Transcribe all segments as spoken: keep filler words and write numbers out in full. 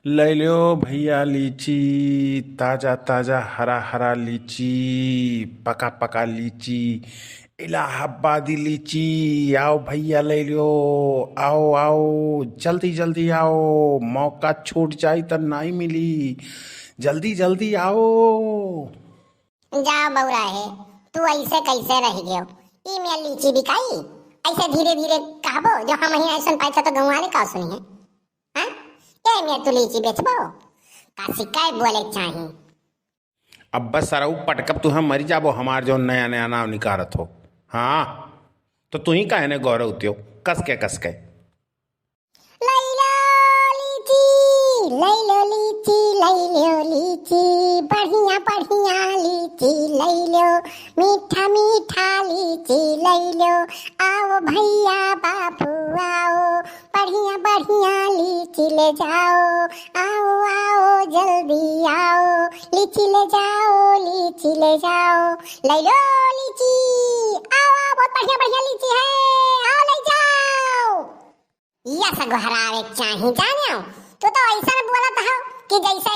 लै ल्यो भैया लीची, ताजा ताजा हरा हरा लीची, पका पका लीची, इलाहाबादी लीची। आओ भैया लै ल्यो, आओ आओ, जल्दी जल्दी आओ, मौका छूट जाई त नाई मिली, जल्दी जल्दी आओ। जा बउरा है, तू ऐसे कैसे रह गयो? ई में लीची बिकाई? ऐसे धीरे धीरे कहबो, जो हम ही नहीं सुन पाए तो गाँव वाले का सुनी है? हाँ? ए में तू लीची बेचबो? का सिकाई बोले चाही? अब बस सरऊ पटकब तू हम मरी जाबो, हमार जो नया नया नाव निकारत हो। हाँ, तो तू ही काहे ने गौरव त्यो? कस के, कस के। लैलो लीची, लैलो लीची, लैलो लीची, बढ़िया बढ़िया लीची लैलो, मीठा मीठा लीची लैलो। आओ भैया बाबू आओ, बढ़िया बढ़िया लीची ले जाओ। आओ आओ जल्दी आओ, लीची ले जाओ, लीची ले जाओ। लैलो लीची, आओ आओ, बहुत बढ़िया बढ़िया लीची है, आओ ले जाओ। यस गोहरावे चाही, जाने हो? तू तो ऐसा न बोलत हो कि जैसे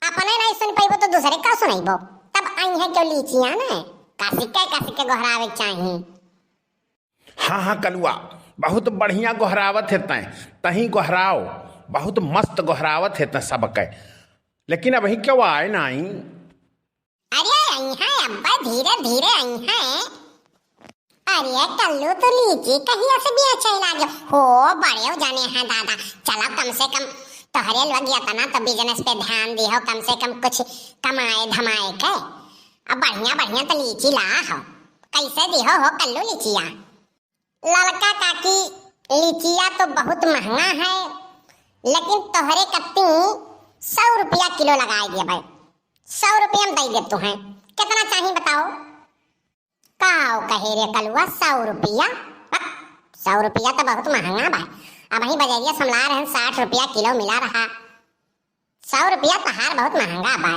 अपने नहीं सुन पाइबो तो दूसरे का सुनाइबो। तब आई है क्यों लीचियाँ ने? कासिके कासिके गोहरावे चाही। हाँ हाँ कलुआ, बहुत बढ़िया गोहरावत है तैं, तहीं गोहराओ, बहुत मस्त गोहरावत है तैं सबके। लेकिन अबहीं क्यों आए नाई? अरे अइहैं अब्बा, धीरे धीरे अइहैं। अरे कल्लू, तू लीची कहिया से बेचे लागे हो? बड़े हो जाने हैं दादा, चलो कम से कम तोहरे लोग इतना तो business पे ध्यान दिहो, कम से कम कुछ कमाए धमाए के। अब बढ़िया बढ़िया तो लीची ला हो, कैसे दिहो हो कल्लू लीचिया? ललका काकी, लीचिया तो बहुत महंगा है, लेकिन तोहरे कत्ती सौ रुपया किलो लगाए देबै। सौ रुपया में दे देब तुहें। कितना चाही बताओ? का कहे रे कलुआ, सौ रुपया? बक, सौ रुपया तो बहुत महंगा बा। अबहीं बजरिया समला रहन, साठ रुपया किलो मिला रहा। सौ रुपया तहार बहुत महंगा बा।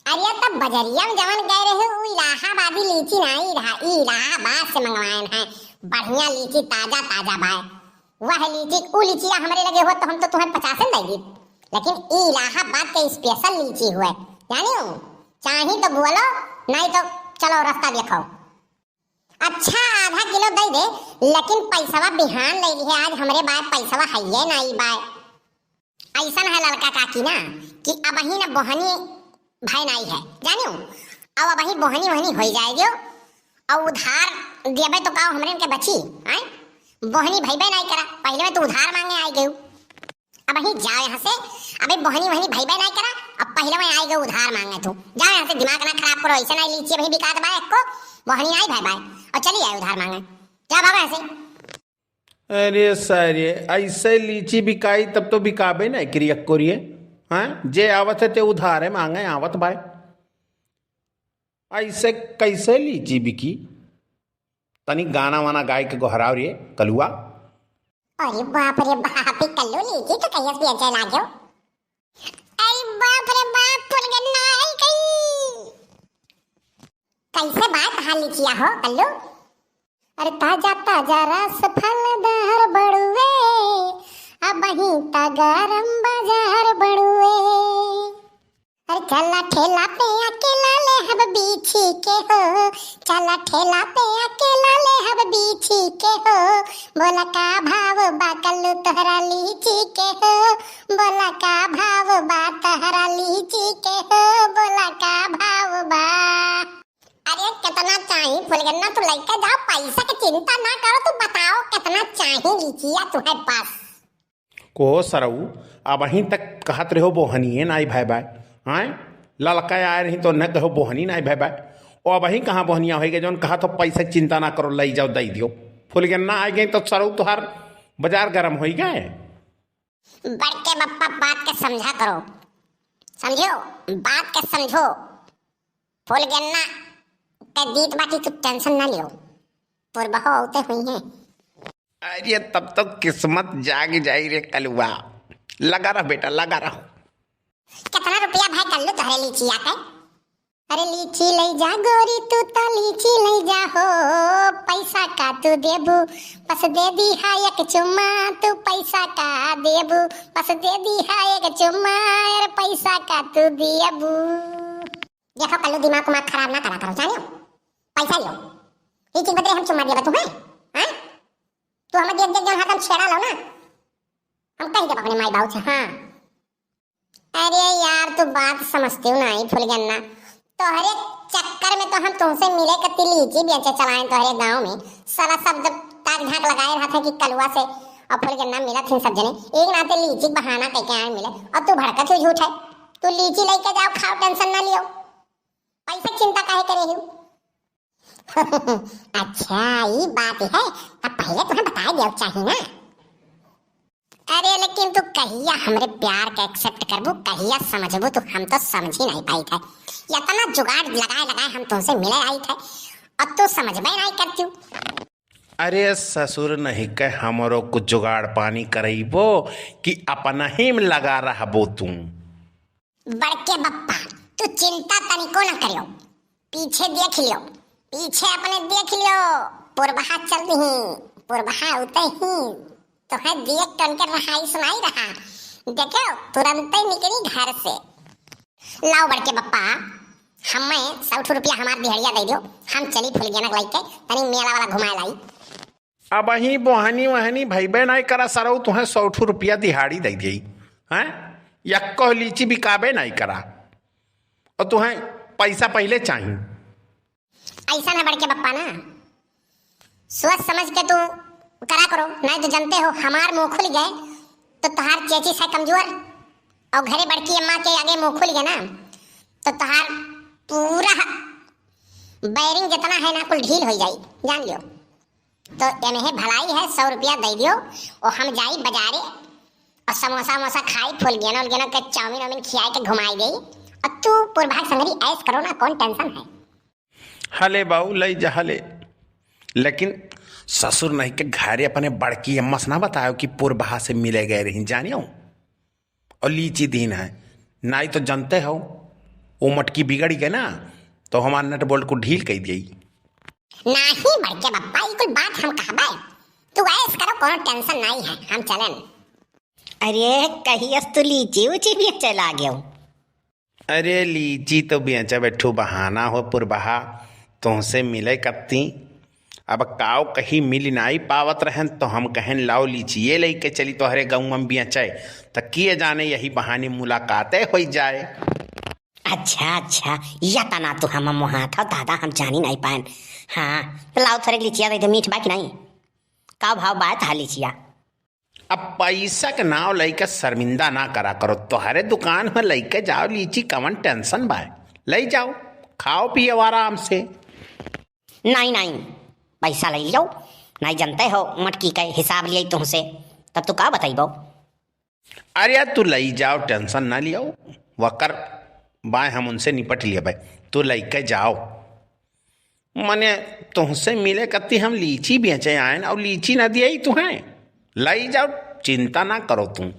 अरे तब बजरिया में जवन गए रहे उ इलाहाबादी लीची नाई रहा, ई इलाहाबाद से मंगवाएन है। बढ़िया लीची, ताजा ताजा बाय। वह लीची, उ लीचिया हमरे लगे होत तो हम तो तुहें पचासे में दे दीत, लेकिन ई इलाहाबाद के special लीची हुए, जानियो। चाही तो बोलो, नहीं तो चलो रास्ता देखो। अच्छा आधा किलो दे दे, लेकिन पैसवा बिहान ले लिहे, आज हमरे बाय पैसवा हइये नाई बाय। ऐसन है ललका काकी ना कि अबही ना बोहनी भय नाई है, जानियो। अब अबही बोहनी वहनी होई जाए दियो, और उधार देबे तो का हमरे के बची, आय? बोहनी भइबे नाई करा, पहले में तो उधार मांगे आई गयो। अबही जाओ यहाँ से, अबे बोहनी वहनी भइबे नाई करा, अब पहले में आई गयो उधार मांगे तू। जाओ यहाँ से, दिमाग ना खराब करो, ऐसे नाई लीची अबही बिकात बा, एको बोहनी नाई भय बाय, और चली आए उधार मांगे, जा भागो यहाँ से। अरे सारे, ऐसे लीची बिकाई तब तो बिकाबे नहीं करी एक्को रिये। हाँ, जे आवत है ते उधारे मांगे आवत बाय। ऐसे कैसे लीची बिकी? तनी गाना वाना गाय के गोहराव रे कलुआ। अरे बाप रे बाप, ई कल्लू लीची तो कहिया से बेचे लाग्यो। अरे बाप रे बाप, फुलगन्ना आई गई। कैसे बात हाल लीचिया हो कल्लू? अरे ताजा ताजा रस फलदार बड़ुए, अबही त गरम बाजार बड़ुए। अरे चला ठेला पे आके ला ले हब बीछी के हो, चला ठेला पे आके ला ले हब बीछी के हो। बोला का भाव बा कल्लू तोहरा लीची के हो, बोला का भाव बा तोहरा लीची के हो, बोला का भाव बा। अरे कितना चाही फुलगन्ना, तू लइके जाओ, पैसा के चिंता ना करो, तू बताओ कितना चाही लीचिया तुहे बस। को सरऊ, अबहीं तक कहत रहो बोहनिए नाई भय बाय, आय? ललका आए रही तो न कहो बोहनी नाई भय बाय। ओ अबहीं कहाँ बोहनिया होई गए, जौन कहा तो पैसा के चिंता ना करो, लई जाओ, दई दियो। फुलगन्ना आ गई तो सरऊ तुहार बाजार गरम होई गए। बड़के बप्पा बात के समझा करो, समझो, बात के समझो। फुलगन्ना के दीत बाटी, तू tension ना लियो, पुरबहो औते हुई हैं। अरे तब तो किस्मत जाग जाई रे कलुआ, लगा रह बेटा, लगा रह। कितना रुपया भाई कल्लू तोहरे लीचिया के? अरे लीची लई जा गोरी, तू तो लीची लई जा हो, पैसा का तू देबू, बस दे दिहा एक चुम्मा, तू पैसा का देबू, बस दे दिहा एक चुम्मा, अरे पैसा का तू देबू। देखो कल्लू, दिमाग उमाग खराब ना करा करो, जानियो, पैसा लियो, लीची के बदले हम चुम्मा देबा तुम्हें, हैं? तू हमें देख देख जौन हरदम छेड़ा लो ना, हम कही देब अपने माई बाबू से, हाँ। अरे यार, तू बात समझतिउ नाहीं फुलगेन्ना। तोहरे चक्कर में तो हम तुमसे मिले कत्ती लीची बेचे चलाएं तोहरे गाँव में। साला सब जब ताक झांक लगाए रहत है कि कलुआ से और फुलगेन्ना मिलत हिन सब जने। एक नाते लीची के बहाना कइके आए मिले और तू भड़कत हो झूठ है। तू लीची लइके जाओ, खाओ, tension ना लियो। पैसे चिंता काहे करे हो? अच्छा, ई बात है, तब पहले तुम्हें बताए देवे के चाही ना। अरे, लेकिन तू कहिया हमरे प्यार के accept करबू, कहिया समझबू तू? हम तो समझ ही नहीं पाइत है। इतना जुगाड़ लगाए लगाए हम तुमसे मिले आइत है, और तू समझबे नहीं करतिउ। अरे ससुर नहीं के हमरो कुछ जुगाड़ पानी करइबो कि अपना ही में लगा रहबो तू। बड़के बप्पा, तू चिंता तनिको न करियो, पीछे देख लियो, पीछे अपने देख लियो, पुरबहा चल दिही, पुरबहा उते ही तोहे देख टन के रहाई सुनाई रहा, देखो तुरंते निकली घर से। लाओ बड़के बप्पा, हमें सौ ठो रुपया हमार दिहड़िया दे दियो, हम चली फुलगेना के लइके तनी मेला वाला घुमाए लाई। अबहीं बोहनी वहनी भइबे नाई करा सरऊ, तुहें सौ ठो रुपया दिहाड़ी दइ देई, हैं? यक्को लीची बिकाबे नाई करा, और तुहें पैसा पहिले चाही। ऐसा ना बड़के बप्पा ना, सोच समझ के तू करा करो, नहीं तो जानते हो हमार मुँह खुल गए तो तोहार चेचिस है कमजोर, और घरे बड़की अम्मा के आगे मुँह खुल गए ना तो तोहार पूरा bearing जितना है ना कुल ढील हो जाई, जान लियो। तो एमे भलाई है, सौ रुपया दे दियो, और हम जाई बाजारे और समोसा वमोसा खाई, फुलगेना उलगेना के चाउमीन वाउमीन खियाई के घुमाई देई, और तू पुरभाग संगरी ऐश करो ना, कौन tension है? हले बाऊ, लई जा हले। लेकिन ससुर नहीं के घरे अपने बड़की अम्मा से ना बतायो कि पुरबहा से मिले गए रही, जानियो। और लीची दीन है, नाई तो जानते हो, वो मटकी बिगड़ गए ना, तो हमार नट बोल्ट को ढील कइ दियई। नाही बड़के बप्पा, ई कुल बात हम कहबे, तू ऐश करो, कोनो tension नाई है, हम चलन। अरे कहियस तू लीची उची बेचे लागेउ? अरे लीची तो बेचे बैठू बहाना हो पुरबहा, तुमसे मिले कत्ती। अब काव कहीं मिल नाई पावत रहन, तो हम कहन लाओ लीचिए लइके चली तोहरे गउँवा में बेचे, त किए जाने यही बहाने मुलाकाते होइ जाए। अच्छा अच्छा, या तना तू हम मोहात हो दादा, हम जानी नाई पाएन। हाँ, तो लाओ थोड़े लीचिया दे दे, मीठ बा कि नाई? का भाव बात हा लीचिया? अब पैसा के नाव लइके शर्मिंदा ना करा करो, तोहरे दुकान में लइके जाओ लीची, कवन tension बा, लई जाओ, खाओ पियो आराम से। नाई नाई, पैसा लई लियो, नाई जानते हो मटकी के हिसाब लिये तुमसे, तब तू का बतइबो? अरे यार, तू लई जाओ, tension ना लियो, वकर बाय हम उनसे निपट लेबे, तू लइके जाओ। मने तुहसे मिले कत्ती हम लीची बेचे आएन और लीची ना दियई तुहें? लई जाओ, चिंता ना करो तू।